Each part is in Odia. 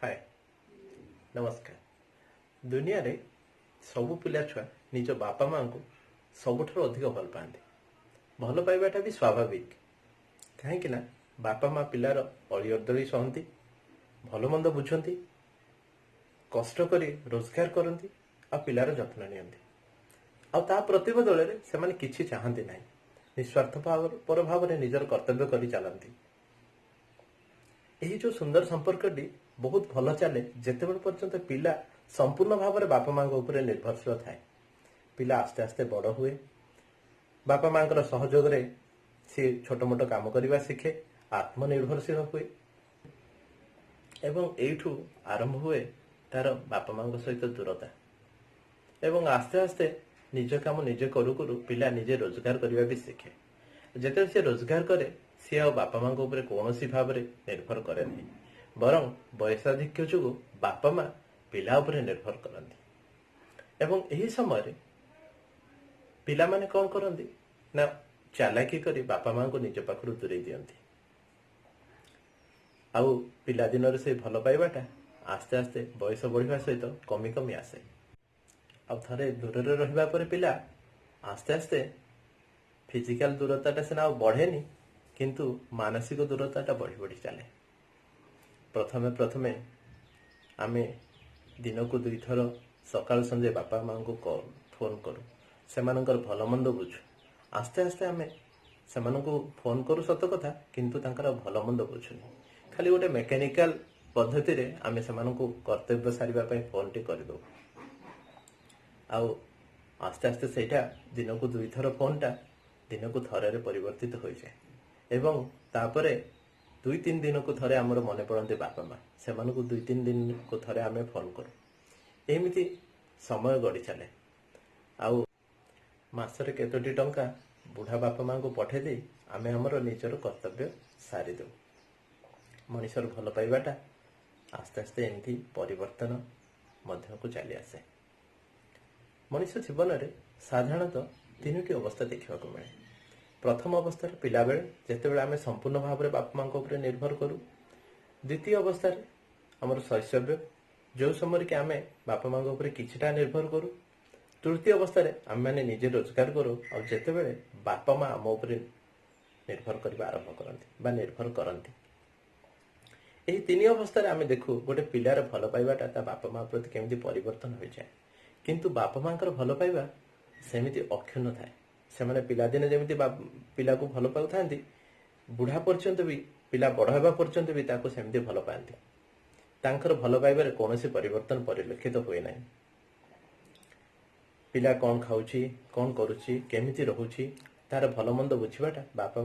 ହାଏ, ନମସ୍କାର। ଦୁନିଆରେ ସବୁ ପିଲା ଛୁଆ ନିଜ ବାପା ମାଆଙ୍କୁ ସବୁଠାରୁ ଅଧିକ ଭଲ ପାଆନ୍ତି। ଭଲ ପାଇବାଟା ବି ସ୍ୱାଭାବିକ, କାହିଁକି ନା ବାପା ମା ପିଲାର ଅଳି ଅର୍ଦ୍ଦଳି ସହନ୍ତି, ଭଲ ମନ୍ଦ ବୁଝନ୍ତି, କଷ୍ଟ କରି ରୋଜଗାର କରନ୍ତି ଆଉ ପିଲାର ଯତ୍ନ ନିଅନ୍ତି। ଆଉ ତା ପ୍ରତିବଦଳରେ ସେମାନେ କିଛି ଚାହାନ୍ତି ନାହିଁ। ନିସ୍ୱାର୍ଥ ପର ଭାବରେ ନିଜର କର୍ତ୍ତବ୍ୟ କରି ଚାଲନ୍ତି। ଏହି ଯୋଉ ସୁନ୍ଦର ସମ୍ପର୍କଟି ବହୁତ ଭଲ ଚାଲେ, ଯେତେବେଳେ ପର୍ଯ୍ୟନ୍ତ ପିଲା ସମ୍ପୂର୍ଣ୍ଣ ଭାବରେ ବାପା ମାଙ୍କ ଉପରେ ନିର୍ଭରଶୀଳ ଥାଏ। ପିଲା ଆସ୍ତେ ଆସ୍ତେ ବଡ଼ ହୁଏ, ବାପା ମାଙ୍କର ସହଯୋଗରେ ସିଏ ଛୋଟ ମୋଟ କାମ କରିବା ଶିଖେ, ଆତ୍ମନିର୍ଭରଶୀଳ ହୁଏ ଏବଂ ଏଇଠୁ ଆରମ୍ଭ ହୁଏ ତାର ବାପା ମାଙ୍କ ସହିତ ଦୂରତା। ଏବଂ ଆସ୍ତେ ଆସ୍ତେ ନିଜ କାମ ନିଜେ କରୁ କରୁ ପିଲା ନିଜେ ରୋଜଗାର କରିବା ବି ଶିଖେ। ଯେତେବେଳେ ସେ ରୋଜଗାର କରେ, ସିଏ ଆଉ ବାପା ମାଙ୍କ ଉପରେ କୌଣସି ଭାବରେ ନିର୍ଭର କରେ ନାହିଁ, ବରଂ ବୟସାଧିକ୍ୟ ଯୋଗୁଁ ବାପା ମା ପିଲା ଉପରେ ନିର୍ଭର କରନ୍ତି। ଏବଂ ଏହି ସମୟରେ ପିଲାମାନେ କଣ କରନ୍ତି ନା ଚାଲାକି କରି ବାପା ମାଙ୍କୁ ନିଜ ପାଖରୁ ଦୂରେଇ ଦିଅନ୍ତି। ଆଉ ପିଲାଦିନରେ ସେଇ ଭଲ ପାଇବାଟା ଆସ୍ତେ ଆସ୍ତେ ବୟସ ବଢିବା ସହିତ କମି କମି ଆସେ। ଆଉ ଥରେ ଦୂରରେ ରହିବା ପରେ ପିଲା ଆସ୍ତେ ଆସ୍ତେ ଫିଜିକାଲ ଦୂରତାଟା ସିନା ଆଉ ବଢେନି, କିନ୍ତୁ ମାନସିକ ଦୂରତାଟା ବଢି ବଢି ଚାଲେ। ପ୍ରଥମେ ପ୍ରଥମେ ଆମେ ଦିନକୁ ଦୁଇଥର ସକାଳ ସଞ୍ଜେ ବାପା ମାଙ୍କୁ ଫୋନ କରୁ, ସେମାନଙ୍କର ଭଲ ମନ୍ଦ ବୁଝୁ। ଆସ୍ତେ ଆସ୍ତେ ଆମେ ସେମାନଙ୍କୁ ଫୋନ କରୁ ସତ କଥା, କିନ୍ତୁ ତାଙ୍କର ଭଲ ମନ୍ଦ ବୁଝୁନି। ଖାଲି ଗୋଟେ ମେକାନିକାଲ ପଦ୍ଧତିରେ ଆମେ ସେମାନଙ୍କୁ କର୍ତ୍ତବ୍ୟ ସାରିବା ପାଇଁ ଫୋନଟି କରିଦଉ। ଆଉ ଆସ୍ତେ ଆସ୍ତେ ସେଇଟା ଦିନକୁ ଦୁଇଥର ଫୋନଟା ଦିନକୁ ଥରରେ ପରିବର୍ତ୍ତିତ ହୋଇଯାଏ। ଏବଂ ତାପରେ 2-3 ଦିନକୁ ଥରେ ଆମର ମନେ ପଡ଼ନ୍ତି ବାପା ମା, ସେମାନଙ୍କୁ 2-3 ଦିନକୁ ଥରେ ଆମେ ଫୋନ କରୁ। ଏମିତି ସମୟ ଗଡ଼ି ଚାଲେ। ଆଉ ମାସରେ କେତୋଟି ଟଙ୍କା ବୁଢ଼ା ବାପା ମାଙ୍କୁ ପଠେଇ ଦେଇ ଆମେ ଆମର ନିଜର କର୍ତ୍ତବ୍ୟ ସାରିଦେଉ। ମଣିଷର ଭଲ ପାଇବାଟା ଆସ୍ତେ ଆସ୍ତେ ଏମିତି ପରିବର୍ତ୍ତନ ମଧ୍ୟକୁ ଚାଲି ଆସେ। ମଣିଷ ଜୀବନରେ ସାଧାରଣତଃ ତିନୋଟି ଅବସ୍ଥା ଦେଖିବାକୁ ମିଳେ। ପ୍ରଥମ ଅବସ୍ଥାରେ ପିଲାବେଳେ, ଯେତେବେଳେ ଆମେ ସମ୍ପୂର୍ଣ୍ଣ ଭାବରେ ବାପା ମାଙ୍କ ଉପରେ ନିର୍ଭର କରୁ। ଦ୍ୱିତୀୟ ଅବସ୍ଥାରେ ଆମର ଶୈଶବ, ଯେଉଁ ସମୟରେ କି ଆମେ ବାପା ମାଙ୍କ ଉପରେ କିଛିଟା ନିର୍ଭର କରୁ। ତୃତୀୟ ଅବସ୍ଥାରେ ଆମେମାନେ ନିଜେ ରୋଜଗାର କରୁ, ଆଉ ଯେତେବେଳେ ବାପା ମା ଆମ ଉପରେ ନିର୍ଭର କରିବା ଆରମ୍ଭ କରନ୍ତି ବା ନିର୍ଭର କରନ୍ତି। ଏହି ତିନି ଅବସ୍ଥାରେ ଆମେ ଦେଖୁ ଗୋଟେ ପିଲାର ଭଲ ପାଇବାଟା ତା ବାପା ମା ପ୍ରତି କେମିତି ପରିବର୍ତ୍ତନ ହୋଇଯାଏ। କିନ୍ତୁ ବାପା ମାଙ୍କର ଭଲ ପାଇବା ସେମିତି ଅକ୍ଷୁଣ୍ଣ ଥାଏ। ସେମାନେ ପିଲାଦିନେ ଯେମିତି ପିଲାକୁ ଭଲ ପାଉଥାନ୍ତି, ବୁଢା ପର୍ଯ୍ୟନ୍ତ ବି, ପିଲା ବଡ ହେବା ପର୍ଯ୍ୟନ୍ତ ବି ତାକୁ ସେମିତି ଭଲ ପାଆନ୍ତି। ତାଙ୍କର ଭଲ ପାଇବାରେ କୌଣସି ପରିବର୍ତ୍ତନ ପରିଲକ୍ଷିତ ହୁଏ ନାହିଁ। ପିଲା କଣ ଖାଉଛି, କଣ କରୁଛି, କେମିତି ରହୁଛି, ତାର ଭଲ ମନ୍ଦ ବୁଝିବାଟା ବାପା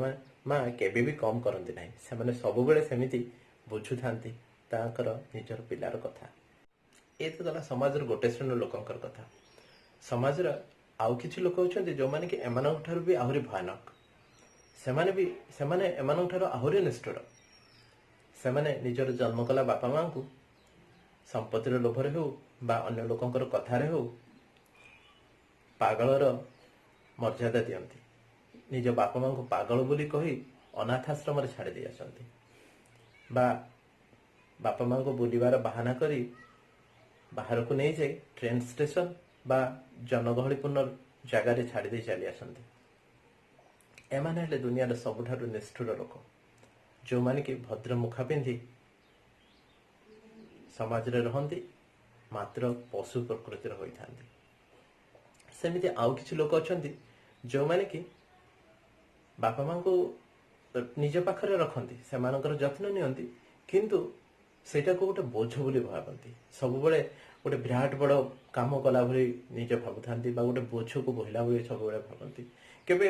ମା କେବେ ବି କମ କରନ୍ତି ନାହିଁ। ସେମାନେ ସବୁବେଳେ ସେମିତି ବୁଝୁଥାନ୍ତି ତାଙ୍କର ନିଜର ପିଲାର କଥା। ଏ ତ ଗଲା ସମାଜର ଗୋଟେ ଶ୍ରେଣୀର ଲୋକଙ୍କର କଥା। ସମାଜର ଆଉ କିଛି ଲୋକ ଅଛନ୍ତି, ଯୋଉମାନେ କି ଏମାନଙ୍କ ଠାରୁ ବି ଆହୁରି ଭୟାନକ। ସେମାନେ ଏମାନଙ୍କ ଠାରୁ ଆହୁରି ନିଷ୍ଠୁର। ସେମାନେ ନିଜର ଜନ୍ମ କଲା ବାପା ମାଙ୍କୁ ସମ୍ପତ୍ତିର ଲୋଭରେ ହେଉ ବା ଅନ୍ୟ ଲୋକଙ୍କର କଥାରେ ହେଉ ପାଗଳର ମର୍ଯ୍ୟାଦା ଦିଅନ୍ତି। ନିଜ ବାପା ମାଙ୍କୁ ପାଗଳ ବୋଲି କହି ଅନାଥାଶ୍ରମରେ ଛାଡ଼ି ଦେଇ ଆସନ୍ତି ବା ବାପା ମାଙ୍କୁ ବୁଲିବାର ବାହାନା କରି ବାହାରକୁ ନେଇଯାଇ ଟ୍ରେନ ଷ୍ଟେସନ ବା ଜନଗହଳିପୂର୍ଣ୍ଣ ଜାଗାରେ ଛାଡ଼ି ଦେଇ ଚାଲି ଆସନ୍ତି। ଏମାନେ ହେଲେ ଦୁନିଆର ସବୁଠାରୁ ନିଷ୍ଠୁର ଲୋକ, ଯେଉଁମାନେ କି ଭଦ୍ର ମୁଖା ପିନ୍ଧି ସମାଜରେ ରହନ୍ତି, ମାତ୍ର ପଶୁ ପ୍ରକୃତିର ହୋଇଥାନ୍ତି। ସେମିତି ଆଉ କିଛି ଲୋକ ଅଛନ୍ତି, ଯେଉଁମାନେ କି ବାପା ମାଙ୍କୁ ନିଜ ପାଖରେ ରଖନ୍ତି, ସେମାନଙ୍କର ଯତ୍ନ ନିଅନ୍ତି, କିନ୍ତୁ ସେଇଟାକୁ ଗୋଟେ ବୋଝ ବୋଲି ଭାବନ୍ତି। ସବୁବେଳେ ଗୋଟେ ବିରାଟ ବଡ କାମ କଲା ଭଳି ନିଜେ ଭାବୁଥାନ୍ତି ବା ଗୋଟେ ବୋଝକୁ ବୋହିଲା ଭଳି ସବୁବେଳେ ଭାବନ୍ତି। କେବେ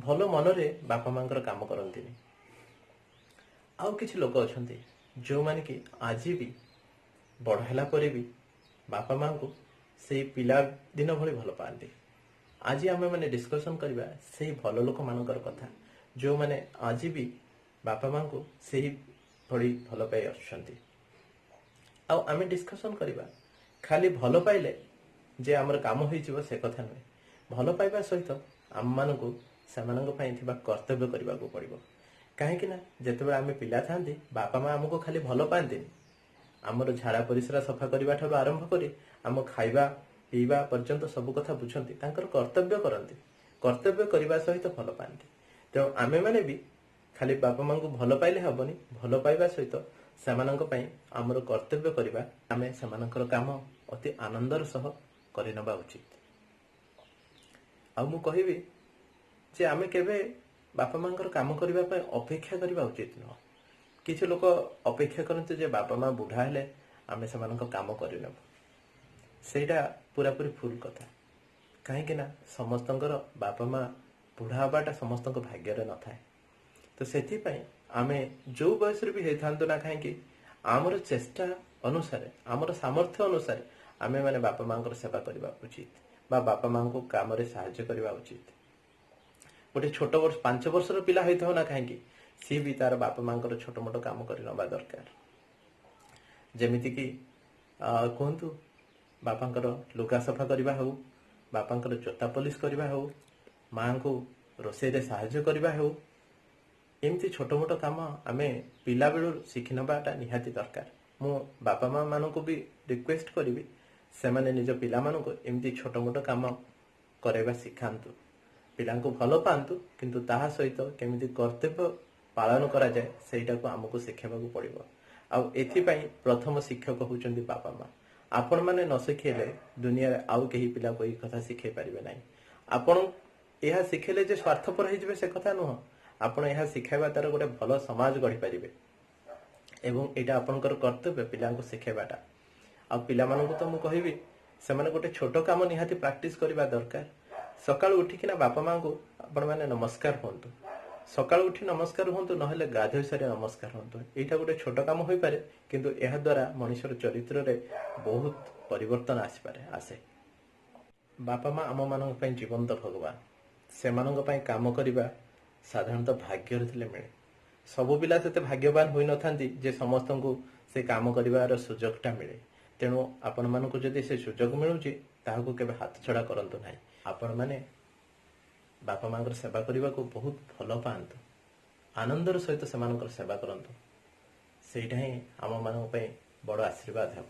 ଭଲ ମନରେ ବାପା ମାଙ୍କର କାମ କରନ୍ତିନି। ଆଉ କିଛି ଲୋକ ଅଛନ୍ତି, ଯେଉଁମାନେ କି ଆଜି ବି ବଡ ହେଲା ପରେ ବି ବାପା ମାଙ୍କୁ ସେଇ ପିଲା ଦିନ ଭଳି ଭଲ ପାଆନ୍ତି। ଆଜି ଆମେ ମାନେ ଡିସ୍କସନ କରିବା ସେଇ ଭଲ ଲୋକମାନଙ୍କର କଥା, ଯେଉଁମାନେ ଆଜି ବି ବାପା ମାଙ୍କୁ ସେହି ଭଳି ଭଲ ପାଇ ଆସୁଛନ୍ତି। ଆଉ ଆମେ ଡିସ୍କସନ କରିବା, ଖାଲି ଭଲ ପାଇଲେ ଯେ ଆମର କାମ ହେଇଯିବ ସେ କଥା ନୁହେଁ। ଭଲ ପାଇବା ସହିତ ଆମମାନଙ୍କୁ ସେମାନଙ୍କ ପାଇଁ ଥିବା କର୍ତ୍ତବ୍ୟ କରିବାକୁ ପଡିବ। କାହିଁକି ନା ଯେତେବେଳେ ଆମେ ପିଲା ଥାନ୍ତି, ବାପା ମା ଆମକୁ ଖାଲି ଭଲ ପାଆନ୍ତିନି, ଆମର ଝାଡ଼ା ପରିସ୍ରା ସଫା କରିବା ଠାରୁ ଆରମ୍ଭ କରି ଆମ ଖାଇବା ପିଇବା ପର୍ଯ୍ୟନ୍ତ ସବୁ କଥା ବୁଝନ୍ତି। ତାଙ୍କର କର୍ତ୍ତବ୍ୟ କରନ୍ତି, କର୍ତ୍ତବ୍ୟ କରିବା ସହିତ ଭଲ ପାଆନ୍ତି। ତେଣୁ ଆମେମାନେ ବି ଖାଲି ବାପା ମାଙ୍କୁ ଭଲ ପାଇଲେ ହବନି, ଭଲ ପାଇବା ସହିତ ସେମାନଙ୍କ ପାଇଁ ଆମର କର୍ତ୍ତବ୍ୟ କରିବା। ଆମେ ସେମାନଙ୍କର କାମ ଅତି ଆନନ୍ଦର ସହ କରିନେବା ଉଚିତ। ଆଉ ମୁଁ କହିବି ଯେ ଆମେ କେବେ ବାପା ମାଙ୍କର କାମ କରିବା ପାଇଁ ଅପେକ୍ଷା କରିବା ଉଚିତ ନୁହଁ। କିଛି ଲୋକ ଅପେକ୍ଷା କରନ୍ତି ଯେ ବାପା ମା ବୁଢା ହେଲେ ଆମେ ସେମାନଙ୍କ କାମ କରିନେବୁ। ସେଇଟା ପୁରାପୁରି ଭୁଲ କଥା, କାହିଁକି ନା ସମସ୍ତଙ୍କର ବାପା ମା ବୁଢା ହବାଟା ସମସ୍ତଙ୍କ ଭାଗ୍ୟରେ ନଥାଏ। ତ ସେଥିପାଇଁ ଆମେ ଯୋଉ ବୟସରେ ବି ହେଇଥାନ୍ତୁ ନା କାହିଁକି, ଆମର ଚେଷ୍ଟା ଅନୁସାରେ, ଆମର ସାମର୍ଥ୍ୟ ଅନୁସାରେ ଆମେ ମାନେ ବାପା ମାଙ୍କର ସେବା କରିବା ଉଚିତ ବା ବାପା ମାଙ୍କୁ କାମରେ ସାହାଯ୍ୟ କରିବା ଉଚିତ। ଗୋଟେ ଛୋଟ ବର୍ଷ, 5 ବର୍ଷର ପିଲା ହେଇଥାଉ ନା କାହିଁକି, ସିଏ ବି ତାର ବାପା ମାଙ୍କର ଛୋଟ ମୋଟ କାମ କରି ନେବା ଦରକାର। ଯେମିତିକି କୁହନ୍ତୁ, ବାପାଙ୍କର ଲୁଗା ସଫା କରିବା ହେଉ, ବାପାଙ୍କର ଜୋତା ପଲିସ କରିବା ହେଉ, ମାଙ୍କୁ ରୋଷେଇରେ ସାହାଯ୍ୟ କରିବା ହେଉ, ଏମିତି ଛୋଟ ମୋଟ କାମ ଆମେ ପିଲାବେଳୁ ଶିଖି ନେବାଟା ନିହାତି ଦରକାର। ମୁଁ ବାପା ମା ମାନଙ୍କୁ ବି ରିକ୍ୱେଷ୍ଟ କରିବି, ସେମାନେ ନିଜ ପିଲାମାନଙ୍କୁ ଏମିତି ଛୋଟ ମୋଟ କାମ କରାଇବା ଶିଖାନ୍ତୁ। ପିଲାଙ୍କୁ ଭଲ ପାଆନ୍ତୁ, କିନ୍ତୁ ତାହା ସହିତ କେମିତି କର୍ତ୍ତବ୍ୟ ପାଳନ କରାଯାଏ, ସେଇଟାକୁ ଆମକୁ ଶିଖେଇବାକୁ ପଡ଼ିବ। ଆଉ ଏଥିପାଇଁ ପ୍ରଥମ ଶିକ୍ଷକ ହେଉଛନ୍ତି ବାପା ମା। ଆପଣମାନେ ନ ଶିଖେଇଲେ ଦୁନିଆରେ ଆଉ କେହି ପିଲାକୁ ଏଇ କଥା ଶିଖେଇ ପାରିବେ ନାହିଁ। ଆପଣ ଏହା ଶିଖେଇଲେ ଯେ ସ୍ୱାର୍ଥପର ହେଇଯିବେ, ସେ କଥା ନୁହଁ। ଆପଣ ଏହା ଶିଖାଇବା ଦ୍ୱାରା ଗୋଟେ ଭଲ ସମାଜ ଗଢ଼ିପାରିବେ ଏବଂ ଏଇଟା ଆପଣଙ୍କର କର୍ତ୍ତବ୍ୟ ପିଲାଙ୍କୁ ଶିଖେଇବାଟା। ଆଉ ପିଲାମାନଙ୍କୁ ତ ମୁଁ କହିବି, ସେମାନେ ଗୋଟେ ଛୋଟ କାମ ନିହାତି ପ୍ରାକ୍ଟିସ କରିବା ଦରକାର। ସକାଳୁ ଉଠିକିନା ବାପା ମାଙ୍କୁ ଆପଣମାନେ ନମସ୍କାର ହୁଅନ୍ତୁ। ସକାଳୁ ଉଠି ନମସ୍କାର ହୁଅନ୍ତୁ, ନହେଲେ ଗାଧୋଇ ସାରି ନମସ୍କାର ହୁଅନ୍ତୁ। ଏଇଟା ଗୋଟେ ଛୋଟ କାମ ହୋଇପାରେ, କିନ୍ତୁ ଏହା ଦ୍ୱାରା ମଣିଷର ଚରିତ୍ରରେ ବହୁତ ପରିବର୍ତ୍ତନ ଆସିପାରେ, ଆସେ। ବାପା ମା ଆମମାନଙ୍କ ପାଇଁ ଜୀବନ୍ତ ଭଗବାନ। ସେମାନଙ୍କ ପାଇଁ କାମ କରିବା ସାଧାରଣତଃ ଭାଗ୍ୟରେ ଥିଲେ ମିଳେ। ସବୁ ପିଲା ସେତେ ଭାଗ୍ୟବାନ ହୋଇନଥାନ୍ତି ଯେ ସମସ୍ତଙ୍କୁ ସେ କାମ କରିବାର ସୁଯୋଗଟା ମିଳେ। ତେଣୁ ଆପଣମାନଙ୍କୁ ଯଦି ସେ ସୁଯୋଗ ମିଳୁଛି, ତାହାକୁ କେବେ ହାତଛଡ଼ା କରନ୍ତୁ ନାହିଁ। ଆପଣମାନେ ବାପା ମାଙ୍କର ସେବା କରିବାକୁ ବହୁତ ଭଲ ପାଆନ୍ତୁ, ଆନନ୍ଦର ସହିତ ସେମାନଙ୍କର ସେବା କରନ୍ତୁ। ସେଇଟା ହିଁ ଆମମାନଙ୍କ ପାଇଁ ବଡ଼ ଆଶୀର୍ବାଦ ହେବ।